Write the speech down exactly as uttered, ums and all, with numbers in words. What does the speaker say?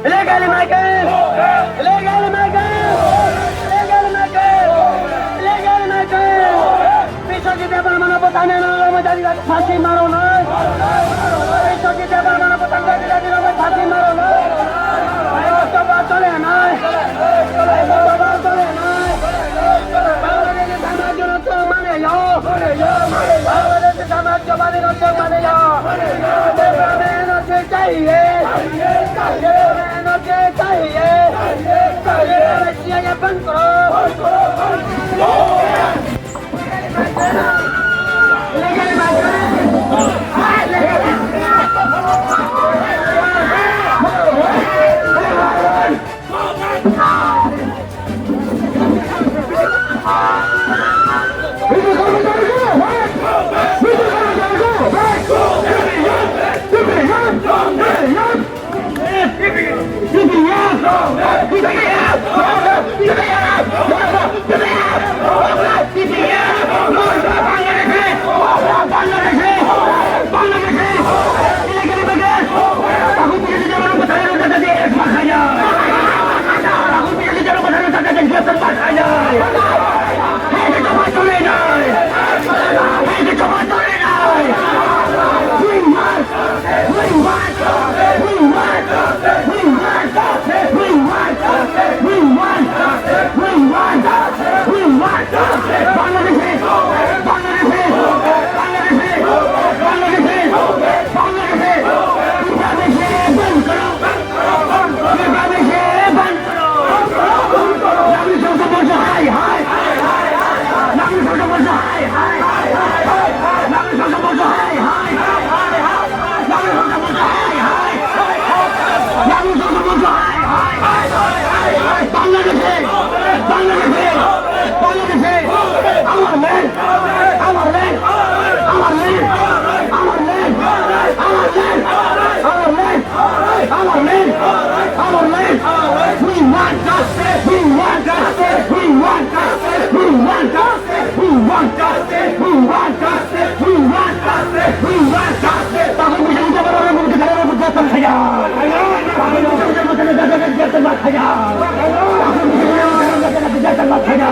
Illegal migrant! Illegal migrant! Illegal migrant! Illegal migrant! Biswajit Debbarmano bwthangnairokno phansi maro nai! Biswajit Debbarmano bwthangnairokno phansi maro nai! Chole nai! Chole nai! Bangladeshi samajrokno chwng mane yo! Bangladeshi samajrokno chwng mane yo! Debbarmano chwng chahiye! Debbarmano chwng chahiye! Debbarmano chwng chahiye! Band karo! Bangladeshi! Bangladeshi! Bangladeshi! Our land! Our land! Our land! Our land! Our land! Our land! Our land! Our land! We want justice! We want justice! We want justice! We want justice! We want justice! We want justice! We want justice! We want justice! Tabuk bisa kita berada di negara negara saja. Tabuk bisa kita berada di negara saja. Tabuk bisa kita berada di negara saja.